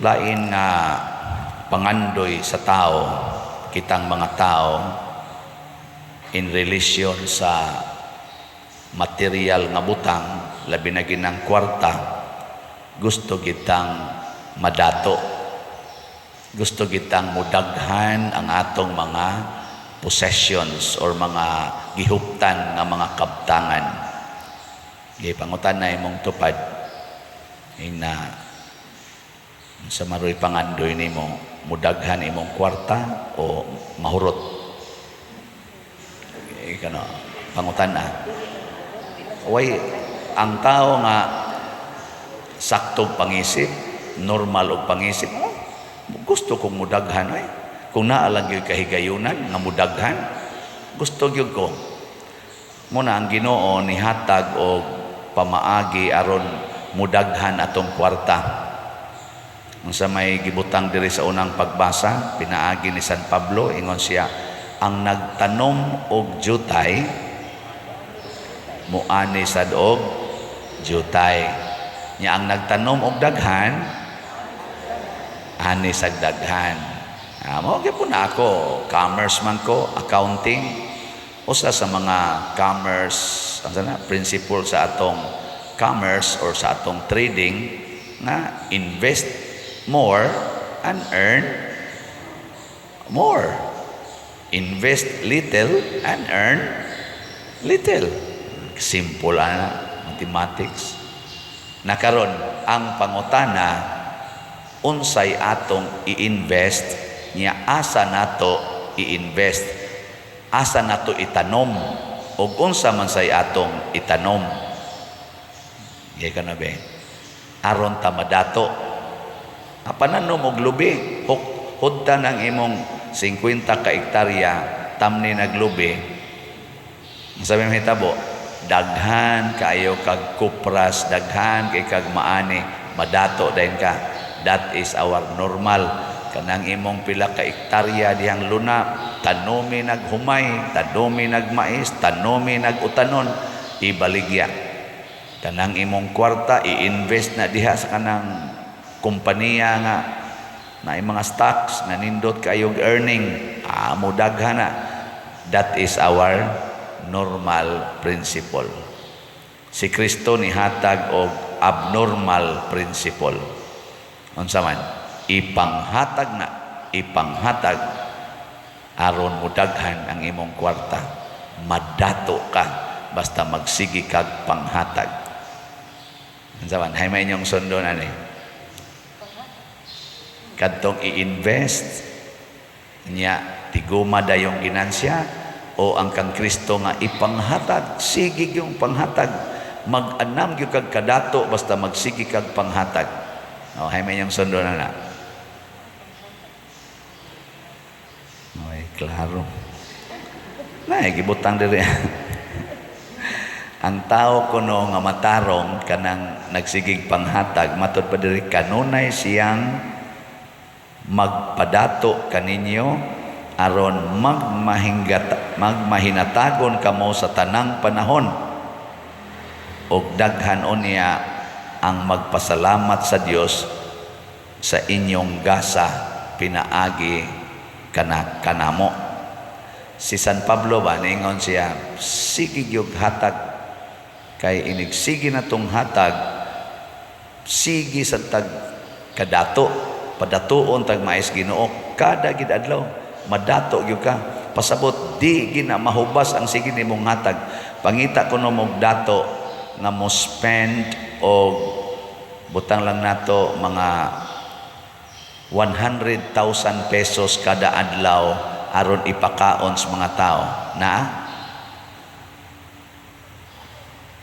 Lain nga pangandoy sa tao, kitang mga tao, in relation sa material nga butang, labi na ginang kwarta, gusto kitang madato. Gusto kitang mudaghan ang atong mga possessions or mga gihuptan nga mga kabtangan. Gipangutan na imong tupad ina sa maroy pangandoy nimo, mudaghan imong kwarta o mahurot? Kano pangutan na. Way ang tao nga saktong pangisip, normal og pangisip, oh, gusto kong mudaghan ay. Kung naa lang gyud kahigayunan nga mudaghan, gusto gyud ko. Muna ang Ginoo nihatag og pamaagi aron mudaghan atong kwarta. Unsa may gibutang diri sa unang pagbasa, pinaagi ni San Pablo, ingon siya, ang nagtanom og jutay muani sad og jutay. Nya ang nagtanom og daghan, ani sa daghan. Ah, mao gyud na ako, commerce man ko, accounting. Usa sa mga commerce, ang sana principle sa atong commerce or sa atong trading nga invest more and earn more. Invest little and earn little. Simple ana, mathematics. Nakaron ang pangutana, unsay atong i-invest, nya asa nato i-invest, asa nato itanom, ug unsa man say atong itanom? Gay ka na be aron ta madato. Pananom og lubi, hudtan ang imong 50 ka hektarya, tamni naglubi. Ang sabi mahitabo, daghan kaayo kag kupras, daghan kay kag maani, madato dayon ka. That is our normal. Kanang imong pila ka hektarya dihang luna, tanomi naghumay, tanomi nagmais, tanomi nagutanon, ibaligya. Kanang imong kwarta, i-invest na diha sa kanang kompanya nga na mga stocks na nindot kayog earning, ah, mudaghan na. That is our normal principle. Si Kristo nihatag og abnormal principle. Unsa man? Ipanghatag na, ipanghatag aron mudaghan ang imong kwarta. Madato ka basta magsigi kag panghatag. Unsa man? Hay may inyong sundo na ni. Kadtong i-invest niya tiguma dayong ginansya o ang kang Kristo nga ipanghatag, sige yung panghatag, mag-anam gyud kag kadato basta magsige kag panghatag? Oh, hay may inyong sundo na na. Okay, klaro. Na, gibutang diri. Ang tao kuno nga matarong, kanang nagsigig panghatag, matud pa diri, kanunay siyang magpadato kaninyo aron magmahinggat magmahinatagon kamo sa tanang panahon, ug daghan unya ang magpasalamat sa Dios sa inyong gasa pinaagi kana kanamo. Si San Pablo ba, ningon siya, sige gyud hatag kay inigsige na tong hatag, sige sa tag kadato, padatuon tag mais Ginoo kada gid adlaw, madato gyud ka. Pasabot di gina mahubas ang sige nimong hatag. Pangita kuno mog dato nga mo spend og butang lang nato mga 100,000 pesos kada adlaw aron ipakaon sa mga tao na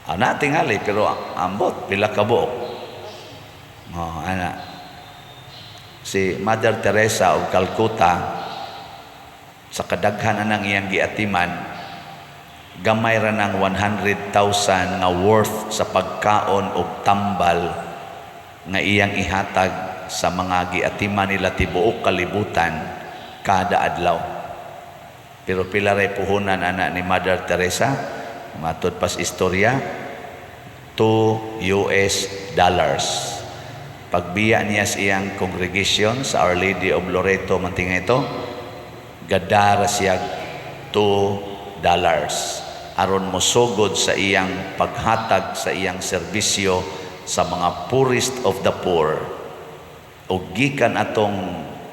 ah, na tingali, pero ambot pila ka buok. Oh, ana si Mother Teresa of Calcutta, sa kadaghan anang iyang giatiman, gamay ra ng 100,000 nga worth sa pagkaon og tambal nga iyang ihatag sa mga giatiman nila tibuok kalibutan kada adlaw. Pero pila ray puhunan ana ni Mother Teresa? Matud pas istorya, 2 US dollars. Pagbiya niya sa iyang congregation sa Our Lady of Loreto man tinga ito, gadara siya $2 aron mosugod sa iyang paghatag sa iyang serbisyo sa mga poorest of the poor. O gikan atong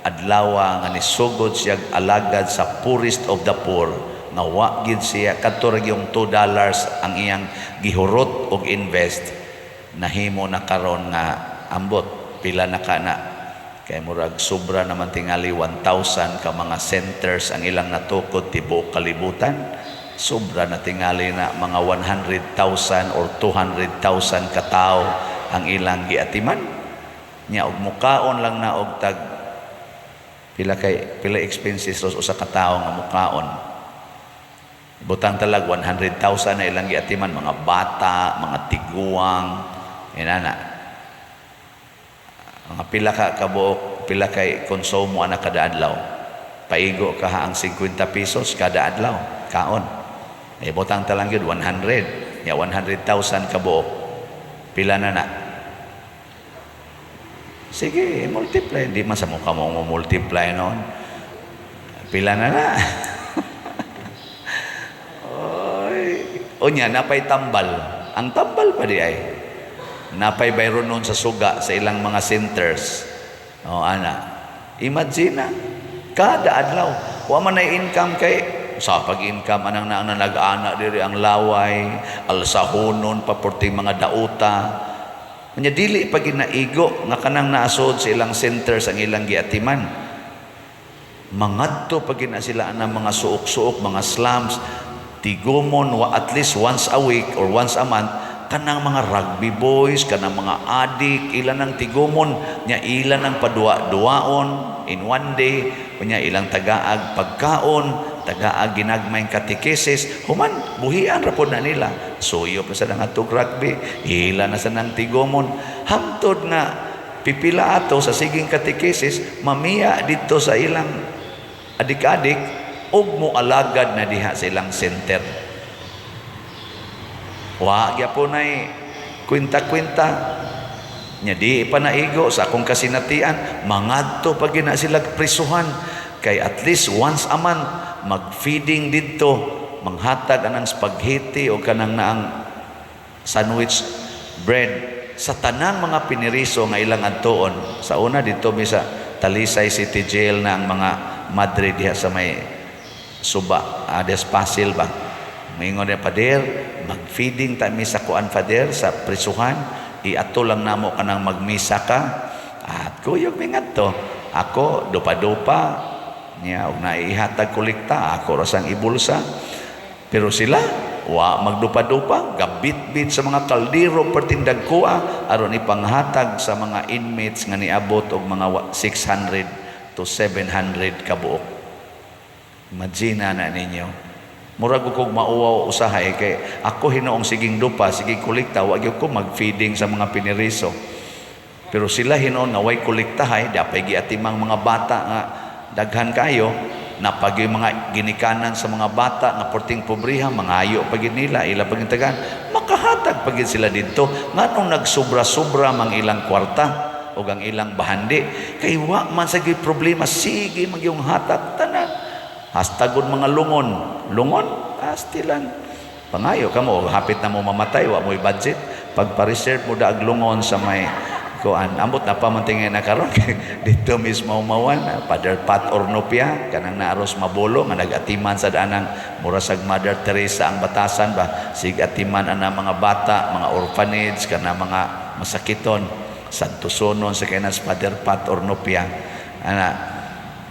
adlaw nga nisugod siya alagad sa poorest of the poor, nga wa gid siya kadto ra yung $2 ang iyang gihurot og invest, nahimo na karon nga ambot pila na ka na, kay murag sobra naman tingali 1,000 ka mga centers ang ilang natukod tibuok kalibutan. Sobra na tingali na mga 100,000 or 200,000 ka tawo ang ilang giatiman nya. Og mukaon lang na og tag pila, kay pila expenses ros usa ka tawo nga mukaon? Butang talag 100,000 na ilang giatiman, mga bata, mga tiguang, inana, mga pila ka kabuok, pila kay konsumo ana kada adlaw? Paigo ka ha ang 50 pesos kada adlaw kaon. Eh, butang talang gyud 100 ya, 100,000 kabuok, pila na na? Sige, multiply. Di man sa mukha mo mo multiply noon. Pila na na? Oy. Unya, napay tambal. Ang tambal pa di ay. Napay bayron noon sa suga sa ilang mga centers. O, ana. Imagine na. Kada adlaw. Wa man ay income, kay sa pag-income anang na ang nag-ana diri ang laway, alsahonon pa porting mga dauta. Nya dili pa ginaigo nga kanang naasod sa ilang centers ang ilang giatiman. Mangadto pa gina sila ang mga suok-suok, mga slums, tigumon wa at least once a week or once a month, kanang mga rugby boys, kanang mga adik, ilan ang tigumon, nya ilan ang padua-duaon in one day, kunya ilang tagaag pagkaon, tagaag ginagmayng katekesis, human buhian ra pod na nila. Suyo pa sa nga rugby, ila na sa nang tigumon. Hamtod nga pipila ato sa siging katekesis, mamiya dito sa ilang adik-adik ug mo alagad na diha sa ilang center. Wa gyapon ay kwenta-kwenta nya. Di pa naigo sa akong kasinatian, mangadto pa gina sila prisuhan, kay at least once a month mag-feeding didto, manghatag anang spaghetti o kanang naang sandwich bread sa tanang mga piniriso nga ilang adtuon. Sa una dito mi sa Talisay City Jail na ang mga madre diha sa may suba, Despasil ba, maingon niya, "Pader, mag-feeding ta mi sa kuan, Father, sa prisuhan. Iato lang namo kanang magmisa ka." At kuyog mi ngadto. Ako dupa-dupa niya og naihatag kolekta ako ra sang ibulsa, pero sila wa magdupa-dupa, gabit-bit sa mga kaldero pertindag kuha aron ipanghatag sa mga inmates nga niabot og mga 600 to 700 kabuok. Imagine na ninyo. Murag kog mauwaw usahay, kay ako hinuong siging dupa, siging kolekta, wa gyud ko mag-feeding sa mga piniriso. Pero sila hinuon nga way kolektahay, dapay giatimang mga bata nga daghan kayo, napag yung mga ginikanan sa mga bata nga porting pobriha, mangayo pa gid nila, ila pag tagaan, makahatag pa gid sila didto. Nganong nagsobra-sobra mang ilang kwarta o ang ilang bahandi? Kay wa man sa gyud problema, sige magyong hatag tanan. Hastagod mga lungon, lungon, astilan. Pangayo ka mo, hapit na mo mamatay, wa mo'y budget. Pagpa-reserve mo daag lungon sa may kuan, ambot na pa man tingay na karon dito mismo mawan, Father Pat Ornopia, kanang naaros Mabolo nga nag-atiman sa daanang mura sag Mother Teresa ang batasan ba, sig atiman ana mga bata, mga orphanage, kana mga masakiton, Santo Sonon sa kainas Father Pat Ornopia. Ana,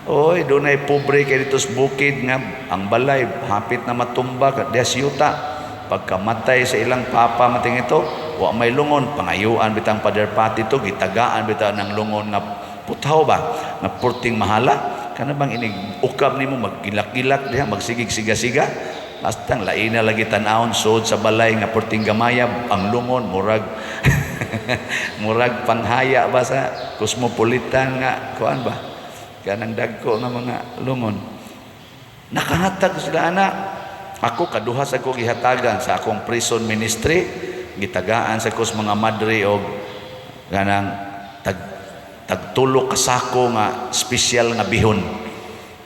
oy, dunay pobre kay dito sa bukid nga ang balay hapit na matumba des yuta. Pagkamatay sa ilang papa mating ito, wa may lungon, pangayuan bitang Father Pat ito, gitagaan bitaw ng lungon nga puthaw ba, nga purting mahala. Kana bang inig ukab nimo maggilak-gilak diha, magsigig siga-siga. Bastang laina lagi tan-awon sud sa balay nga purting gamaya ang lungon, murag murag panghaya ba sa Cosmopolitan nga kuan ba, kanang dagko nga mga lungon. Nakahatag sila ana. Ako kaduha sa ko gihatagan sa akong prison ministry, gitagaan sa kos mga madre og kanang Tag tagtulo ka sako nga espesyal nga bihon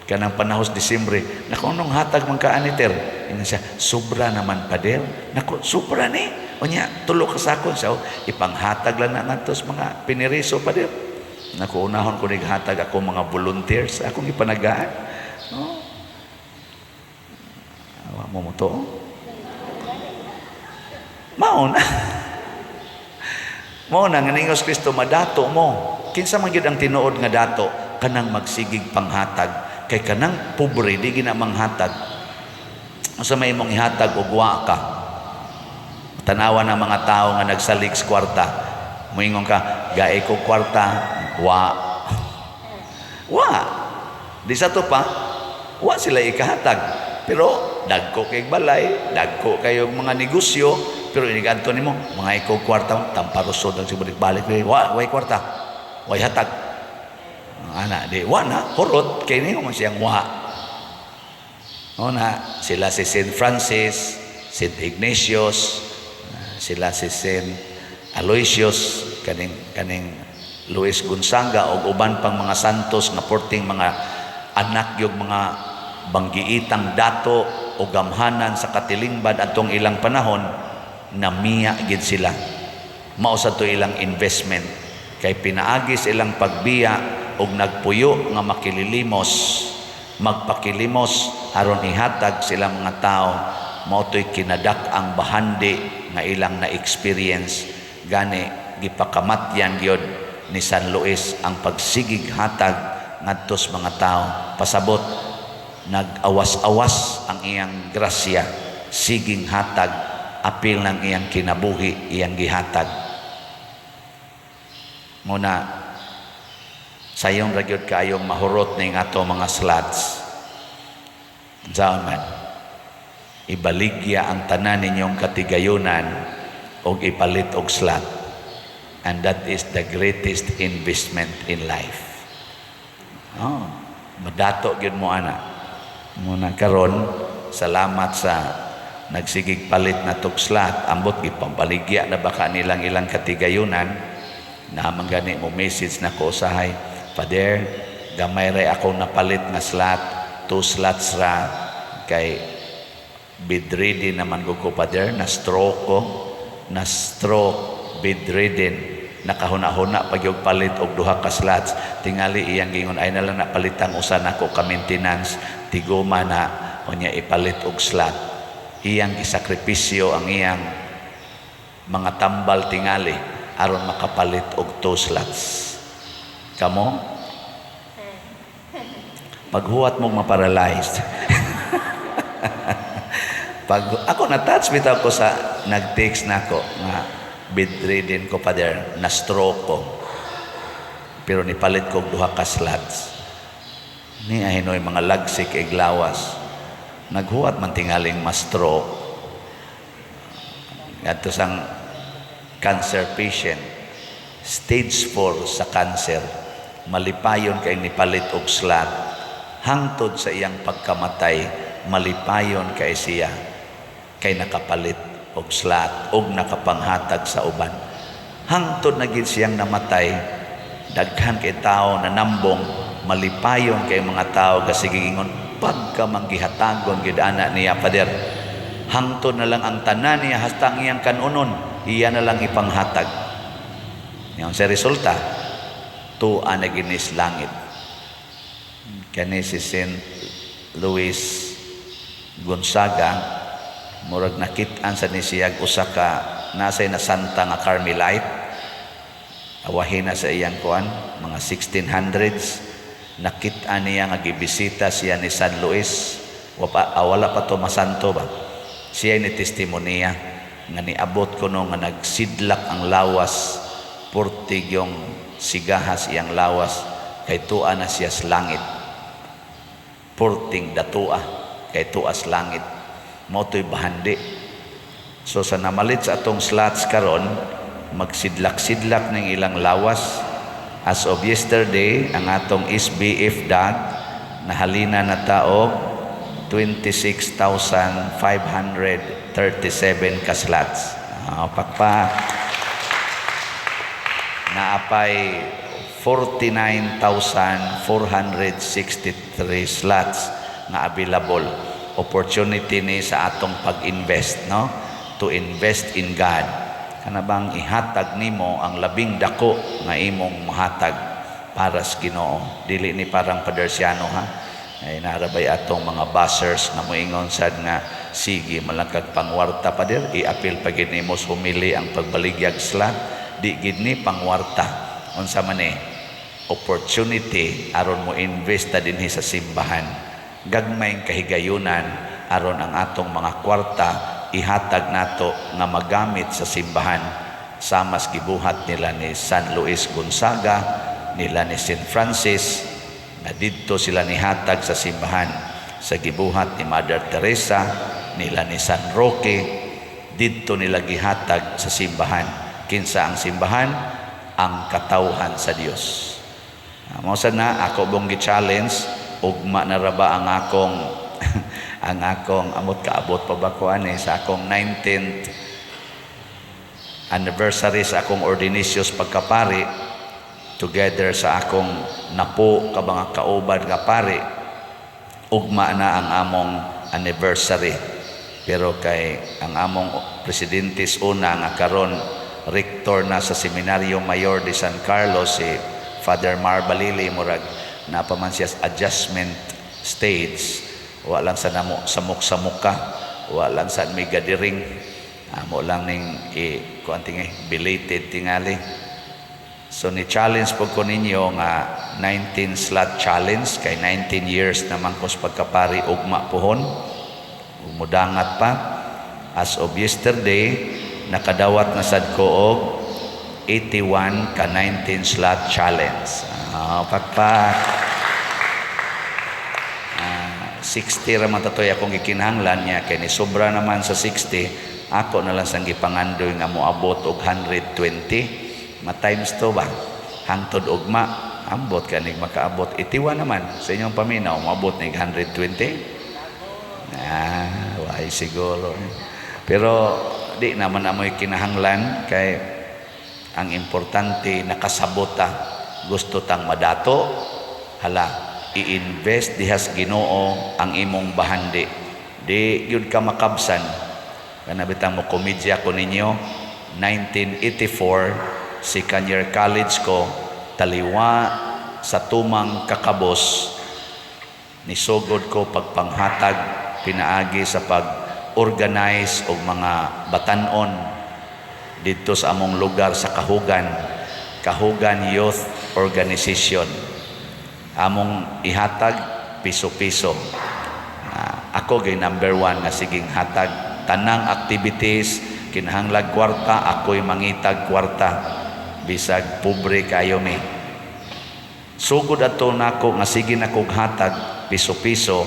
kanang panahon sa Disyembre. "Nako, nung hatag man ka ani, ter." Ingon siya, "Sobra naman, pader." "Nako, sobra ni. Unya tulo ka sako siya, oh, ipanghatag lang na ngadto sa mga piniriso, pader." Nako, unahon ko nighatag ako mga volunteers akong ipanagaan. Oh. Awa mo mo to. Mao na. Mao na nga ningon si Kristo, "Madato mo." Kinsa man gyud ang tinuod nga dato? Kanang magsigig panghatag. Kay kanang pobre, di gina manghatag. Unsa may imong ihatag og wa ka? Tanawa ng mga tao nga nagsalig sa kwarta. Moingon ka, "Gae ko kwarta," wa. Wa. Di sa to pa, wa sila ikahatag. Pero dagko kay balay, dagko kayong mga negosyo, pero inigadto nimo, "Mga ikaw kwarta," tamparusod ang sibalik balik, "Wa, way kwarta. Way hatag." Ana, di wa na, hurot kay ningon man siyang wa. O na, sila si Saint Francis, Saint Ignatius, sila si Saint Aloysius, kaning Luis Gonzaga ug uban pang mga santos nga porting mga anak yung mga banggiitang dato o gamhanan sa katilingban atong ilang panahon, namiya gid sila. Mao sa to ilang investment kay pinaagi sa ilang pagbiya og nagpuyo nga makililimos, magpakilimos aron ihatag sila mga tao. Mao to'y kinadak ang bahandi nga ilang na-experience. Gani gipakamatyan gyud ni San Luis ang pagsigig hatag ngadto sa mga tao. Pasabot, nag-awas-awas ang iyang grasya, siging hatag apil ng iyang kinabuhi, iyang gihatag. Muna sayon ra gyud kaayong mahurot ning ato mga slots. Unsaon man, ibaligya ang tanan ninyong katigayunan og ipalit og slot, and that is the greatest investment in life. Oh, madato gyud mo ana. Muna karon, salamat sa nagsigig palit na tog slot. Ambot gipampaligya na baka nilang ilang katigayunan. Na man gani mo message na ko usahay, "Father, gamay ra akong napalit nga slot, two slots ra, kay bedridden naman ko, Father, na stroke ko, na stroke, bedridden, nakahuna-huna pag yung palit og duha ka slots." Tingali iyang gingon, "Ay na lang napalitang usa nako ka maintenance, tiguma na, unya ipalit og slot." Iyang gisakripisyo ang iyang mga tambal tingali aron makapalit og two slots. Kamo, paghuwat mong maparalyzed. Pag ako na-touch bitaw ko sa nag-text na ako nga, "Bedridden ko, Father, na stroke ko, pero nipalit ko og duha ka slots." Ni ahinoy mga lagsik iglawas, naghuwat man tingaling ma-stroke. Ngadto sang cancer patient, stage 4 sa cancer, malipayon kay nipalit og slot. Hangtod sa iyang pagkamatay, malipayon kay siya kay nakapalit og slot og nakapanghatag sa uban. Hangtod na gid siyang namatay, daghan kay tao na nambong, malipayon kay mga tao kasige ingon, "Pagka manggihatagon gid ana niya, Father." Hangtod na lang ang tanan niya, hasta ang iyang kanunon, iya na lang ipanghatag. Yung sa resulta, tuwa na ginis langit. Kani si Saint Louis Gonzaga, murag nakit-an sa ni siyag usa ka nasay na santa nga Carmelite. Awahin na sa iyang kuan, mga 1600s, nakit-an niya nga gibisita siya ni San Luis. Wala pa to masanto ba. Siya ni testimonya nga niabot kuno nga nagsidlak ang lawas, purtig yung sigahas iyang lawas kay tua na siya sa langit. Purting datua kay tuas langit. Mao to'y bahandi. So sa namalit sa atong slots karon, magsidlak-sidlak ng ilang lawas. As of yesterday, ang atong SBF DAG nahalina na tao 26,537 ka slots. Ah, pakpak. Naapay 49,463 slots nga available. Opportunity ni sa atong pag-invest, no? To invest in God. Kana bang ihatag nimo ang labing dako nga imong mahatag para sa Ginoo. Dili ni parang padersyano, ha. Ay narabay atong mga bashers nga moingon sad nga sige malangkag pangwarta, pader, iapil pa gid nimo sa humili ang pagbaligyag slot. Di gid ni pangwarta. Unsa man ni? Opportunity aron mo invest ta dinhi sa simbahan. Gagmayng kahigayunan aron ang atong mga kwarta ihatag nato nga magamit sa simbahan, samas gibuhat nila ni San Luis Gonzaga, nila ni St. Francis, nga didto sila nihatag sa simbahan, sa gibuhat ni Mother Teresa, nila ni San Roque, didto nila gihatag sa simbahan. Kinsa ang simbahan? Ang katawhan sa Dios. Mao sad na ako bong gi-challenge. Ugma na ra ba ang akong amot, kaabot pa ba ko ani sa akong 19th anniversary sa akong ordination pagkapari, together sa akong napo ka mga kauban nga pari. Ugma na ang among anniversary, pero kay ang among presidente una nga karon rector na sa Seminario Mayor de San Carlos, si Father Mar Balili, murag napaman siya sa adjustment stage. Wa lang sa namo samok-samoka, wa lang sa may gathering, amo lang ning i kuan tingi belated tingali. So ni challenge po ko ninyo nga 19 slot challenge, kay 19 years naman ko sa pagkapari ugma pohon, mudangat pa. As of yesterday, nakadawat na sad ko og 81 ka 19 slot challenge. Ah, pakpak. Ah, 60 ra man tatoy akong gikinahanglan niya, kay ni sobra naman sa 60, ako na lang sang gipangandoy nga moabot og 120, ma times to ba hangtod ugma. Ambot kanig makaabot 81 naman. Sa inyong paminaw, moabot nig 120? Ah, way siguro, pero di naman amoy kinahanglan, kay ang importante nakasabot ta. Gusto tang madato, hala, i-invest dihas Ginoo ang imong bahandi, di gyud ka makabsan. Kana bitang mo komedya ko ninyo. 1984, second year college ko, taliwa sa tumang kakabos, nisugod ko pagpanghatag pinaagi sa pag-organize og mga batanon didto sa among lugar sa Kahugan, Kahugan Youth Organization. Among ihatag piso-piso. Ah, ako gay number one nga siging hatag. Tanang activities kinahanglag kwarta, ako'y mangitag kwarta bisag pobre kayo mi. Sugod ato nako nga sige na kog hatag piso-piso,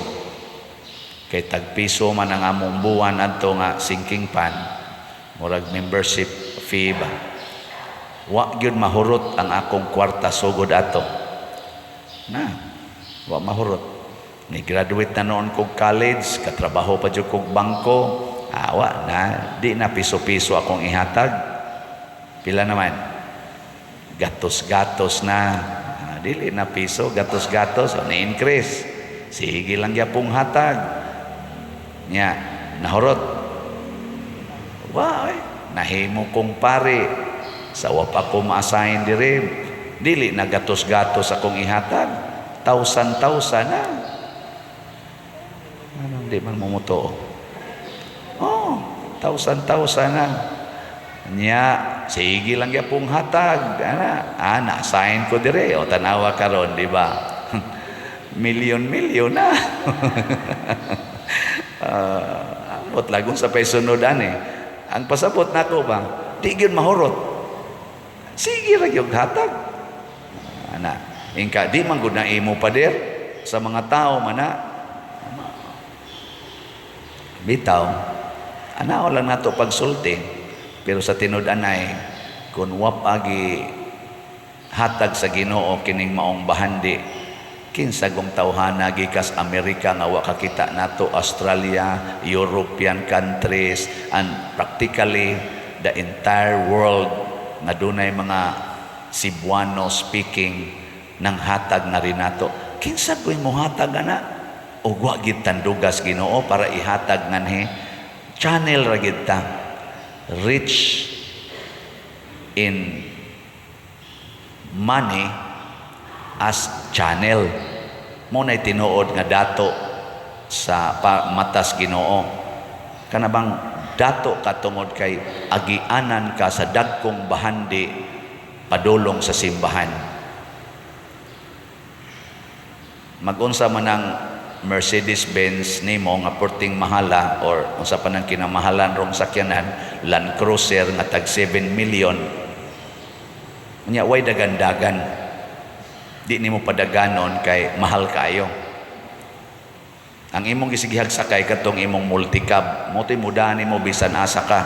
kay tag piso man ang among buwan adto nga sinking fund, murag membership fee ba. Wa gyud mahurot ang akong kwarta sugod ato na. Wa mahurot. Ni graduate na noon kog college, katrabaho pa jud kog bangko. Awa na, di na piso-piso akong ihatag. Pila naman? Gatos-gatos na. Ah, dili na piso, gatos-gatos, o ni-increase. Sige lang gyapong hatag. Nya, nahurot? Wa, eh. Nahimo kong pare. Sa wa pa ko ma-assign dire, dili na gatos-gatos akong ihatag. Thousand, thousand na. Ano, di man mumuto? Oh, thousand, thousand na. Nya, sige lang gyapong hatag. Ana, ah, na-assign ko dire. O tanawa karon, di ba? Milyon, milyon na. Ambot lagong sa pay sunod ani. Ang pasabot nako ba, di gyud mahurot. Sige ra gyud hatag. Ana, ingka di man gud na imo, pader, sa mga tao mana. Bitaw, ana lang nato pagsulti. Pero sa tinud-anay, kung wa pa gi hatag sa Ginoo kining maong bahandi, kinsa gong tawhana gikas Amerika nga wa kakita nato, Australia, European countries, and practically the entire world nga dunay mga Cebuano speaking nang hatag na rin nato. Kinsa ko'y mohatag ana? O wa gid tandugas Ginoo para ihatag nganhi. Channel ra gid ta. Rich in money as channel. Mao na'y tinuod nga dato sa matas Ginoo. Kana bang dato ka tungod kay agianan ka sa dagkong bahandi padulong sa simbahan. Magunsa man ang Mercedes-Benz nimo nga perting mahala or unsa pa nang kinamahalan rong sakyanan, Land Cruiser nga tag 7 million. Unya way dagandagan. Di nimo padaganon kay mahal kaayo. Ang imong gisigihag sakay katong imong multicab. Mo to'y mudahan nimo bisan asa ka.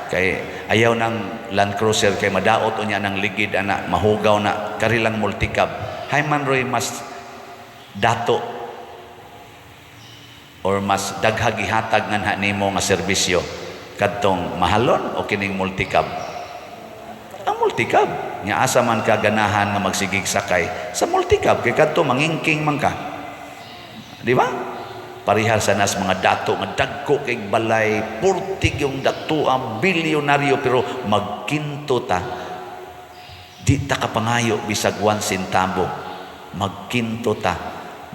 Kay ayaw ng Land Cruiser kay madaot unya ng ligid ana, mahugaw na kari lang multicab. Hay man roy mas dato or mas daghag gihatag nganha nimo nga serbisyo, kadtong mahalon o kining multicab? Ang multicab. Nga asa man ka ganahan nga magsigig sakay sa multicab kay kadto mangingking man ka. Di ba? Parihar sa nas mga dato nga dagko kay balay, purtig yung dato ang bilyonaryo, pero magkinto ta. Di ta kapangayo bisag 1 sentabo. Magkinto ta.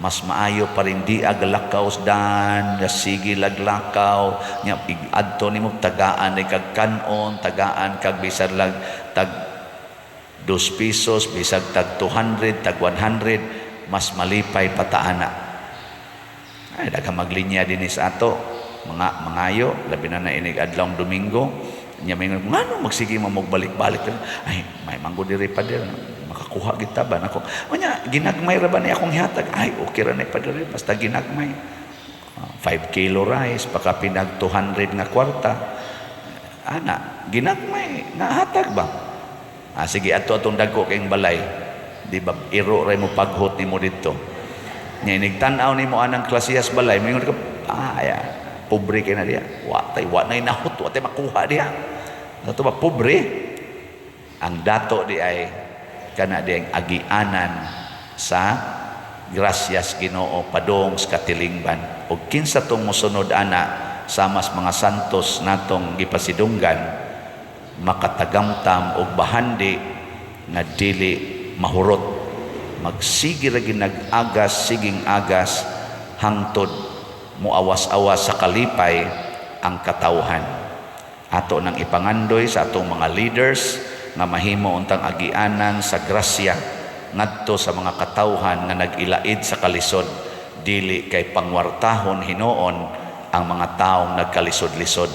Mas maayo pa rin di aglakaw dan nga sige laglakaw nya adto nimo, tagaan ay kag kanon, tagaan kag bisan lag tag 2 pesos, bisag tag 200, tag 100, mas malipay pataana. Ay, daghang maglinya dinhi sa ato mga mangayo, labi na na inig adlawng Domingo. Nya may ngano magsige mo balik-balik? Ay, may manggo diri, pader, makakuha kita ba nako. Unya ginagmay ra ba ni akong hihatag? Ay, okay ra ni, pader, basta ginagmay. 5 kilo rice baka pinag 200 nga kwarta ana, ginagmay nga hatag ba. Ah, sige, ato atong dagko kayong balay, di ba? Iro ra mo paghot nimo didto. Nya inig tan-aw nimo anang klasiyas balay, moingon ka, "Ah, aya, pobre kay na diya. Wa tay, wa nay nahot, wa tay makuha diya." Ato ba pobre? Ang dato di ay kana di ang agianan sa grasyas Ginoo padung sa katilingban. Ug kinsa tong mosunod ana sama sa mga santos natong gipasidunggan, makatagamtam og bahandi nga dili mahurot, magsige ra nag-agas, siging agas hangtod muawas-awas sa kalipay ang katawhan. Ato nang ipangandoy sa atong mga leaders nga mahimo untang agianan sa grasya ngadto sa mga katawhan nga nag-ilaid sa kalisod, dili kay pangwartahon hinuon ang mga taong nagkalisod-lisod.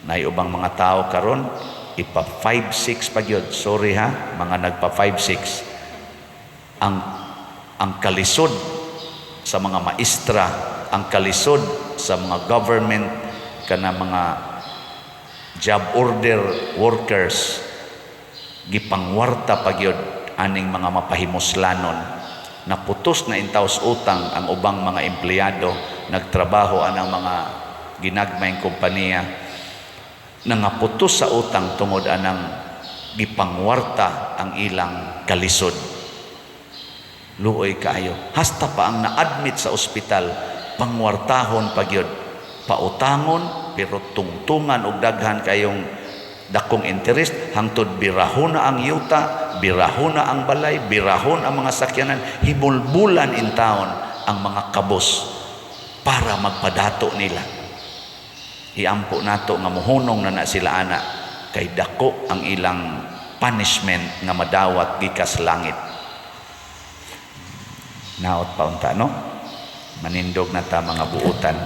Nay ubang mga tao karon ipa 5-6 pa gyud. Sorry ha, mga nagpa 5-6. Ang kalisod sa mga maestra, ang kalisod sa mga government kana mga job order workers, gipangwarta pa gyud aning mga mapahimuslanon. Naputos na intaws utang ang ubang mga empleyado nagtrabaho anang mga ginagmayng kompanya, nangaputos sa utang tungod anang gipangwarta ang ilang kalisod. Luoy kaayo. Hasta pa ang na-admit sa ospital, pangwartahon pa gyud, pautangon pero tungtungan og daghan kayong dakong interest hangtod birahon na ang yuta, birahon na ang balay, birahon ang mga sakyanan, hibulbulan in town ang mga kabos para magpadato nila. Iampo nato nga muhunong na na sila ana kay dako ang ilang punishment nga madawat gikas langit. Naot pa unta, no? Manindog na ta, mga buutan.